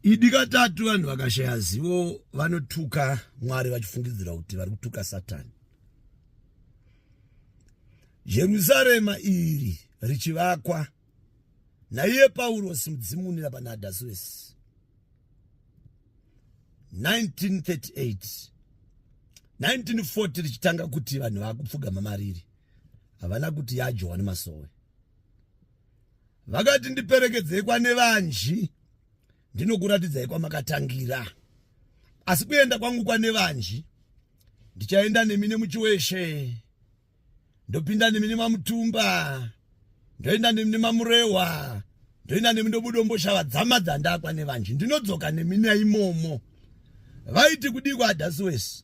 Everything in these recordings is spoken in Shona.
Idi katatu vanhu vakashaya zivo vanotuka Mwari vachifungidzira kuti vari kutuka Satani. Jerusarema iri richivakwa naiye Paurosi mudzimunira pana Adasuwesi 1938 1940 richitanga kuti vanhu vakupfugama mariri havana kuti yajohani masowe vakati ndiperekedzei kwanevanji ndinokuratidzai kwamakatangira asi kuenda kwangu kwanevanji ndichaenda nemi nemuchiweshe ndopinda nemi nemamutumba ndoenda nemi nemamurewa ndoenda nemi ndobudomboshava dzama dzandakwa nevanji ndinodzoka nemi naimomo vaiti kudii kwaadhasiwesi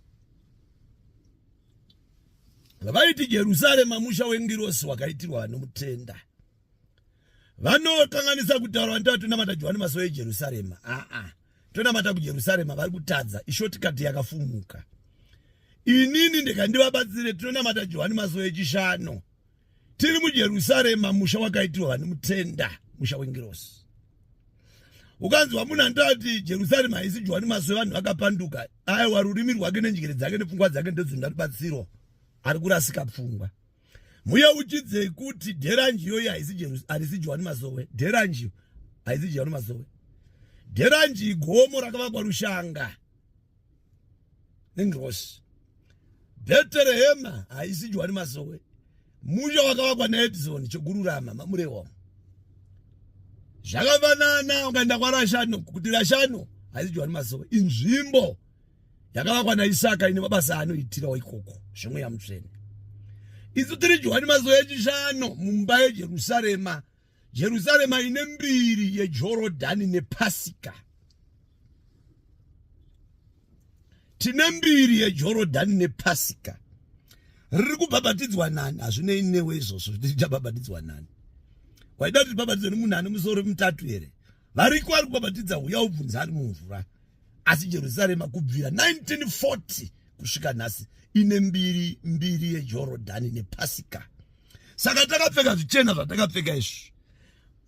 vaiti jerusarema musha wengirosi wakaitirwa vanomutenda vanokanganisa kutaura vanotava tonamata johani masowe ejerusarema aa tonamata kujerusarema vari kutadza ishotikati yakafumuka inini ndikandivabatsire tinonamata johani masowe echishanu tiri mujerusarema musha wakaitirwa vanomutenda musha wengirosi ukanzwa munhu anotaura kuti jerusarema haisi johani masowe vanhu vakapanduka aiwa rurimi rwake nenjere dzake nepfungwa dzake ndodzinoda rubatsiro ari kurasika pfungwa muyeuchidzei kuti dheranji iyoyi haisi johani masowe dheranji haisi johani masowe dheranji igomo rakavakwa rushanga nengirosi bheterehema haisi johani masowe musha wakavakwa naedison chekururama mamurewa zvakafanana ukaenda kwarashano kuti rashano haisi johani masowe inzvimbo yakavakwa naisaka ine mabasa anoitirawo ikoko zvemweya mutsvene isu tiri johani masowe echishano mumba yejerusarema Jerusarema ine mbiri yeJorodhani nePasika. Tine mbiri yeJorodhani nePasika. Riri kubhabhatidzwa nani? Hazvinei newe izvozvo kuti richabhabhatidzwa nani. Waida kuti ribhabhatidzwe nemunhu ane musoro mutatu here? Variko vari kubhabhatidza, huya ubvunze ari mumvura. Asi Jerusarema kubvira 1940 kusvika nhasi ine mbiri mbiri yeJorodhani nePasika. Saka takapfeka zvichena zvatakapfeka izvi.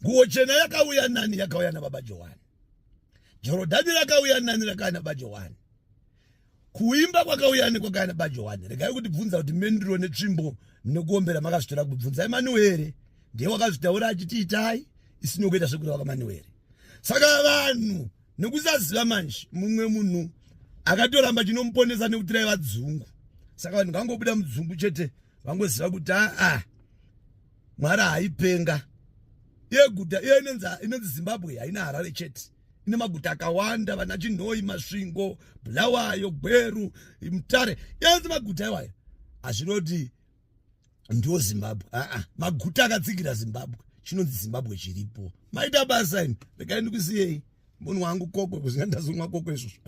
Nguo chena yakauya nani? Yakauya nababa Johani. Jorodhani rakauya nani? Rakauya nababa Johani. Kuimba kwakauya nani? Kwakauya nababa Johani. Regai kutibvunza kuti menduro netsvimbo nekuombera makazvitora kubvunzai Manuere. Ndiye wakazvitaura achiti itai isina kuita zvekureva kwaManuere. Saka vanhu nekusaziva manje mumwe munhu akatoramba chinomuponesa nekuti raiva dzungu. Saka vanhu ngangobuda mudzungu chete vangoziva kuti aa mwari haipenga iye guta iye inonzi zimbabwe haina harare chete ine maguta akawanda vana chinhoyi masvingo bulawayo gweru mutare yanzi maguta iwayo hazvinoti ndiwo zimbabwe aa maguta akatsigira zimbabwe chinonzi zimbabwe chiripo maita basa imi regai ndikusiyei munhu wangu kokwe kuzinga ndazomwa kokwe izvozvo.